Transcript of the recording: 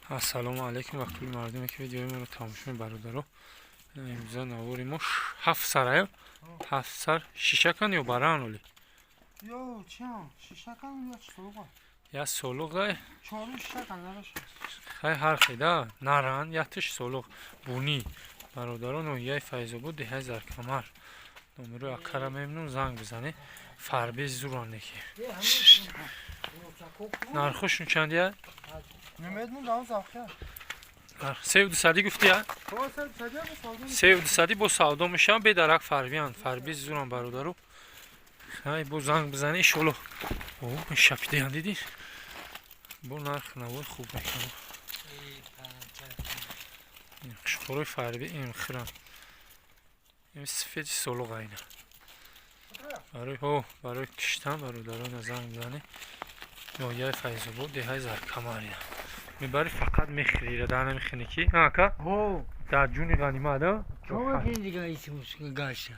Ассалому алайкум ва кулли мардуме, ки видеои моро тамошо, бародаро. Имрӯза навори мо ҳафт сараю ҳафт сар шишакан ё баран оли? Ё чиам? Шишакан ё солуға? Я солуға. Чору шишакан нараша. Хай, ҳар хида наран, яктиш солуғ бунӣ, бародаро. Ноҳияи Файзобод, деҳаи Заркамар. Номерои акара мемнун, занг бизанед. Фарбе зуранеки. Нархошун чандия? Намедонам, дам завхия. Севду садӣ гуфтия? Севду садӣ бо савдо мешавам, бедарак фарбиянд. Фарби зурам, бародару. Хай, бо занг бизанӣ, иншолло. О, шапидаян, дидӣ? Бо нарх навои хуб мекунам. Қушқорои фарби ин хирам. Ин сифети солуға ина. Барои ҳо, барои киштан, бародарона, занг бизанӣ. Ноҳияи Файзобод, деҳаи Заркамар ина. Мебари, фақат мехӯрира, дар намехӯрӣ ки? Ака? Ҳо. Дар ҷуни ғанимат, а? Чо мекунӣ дига, исмус гашта?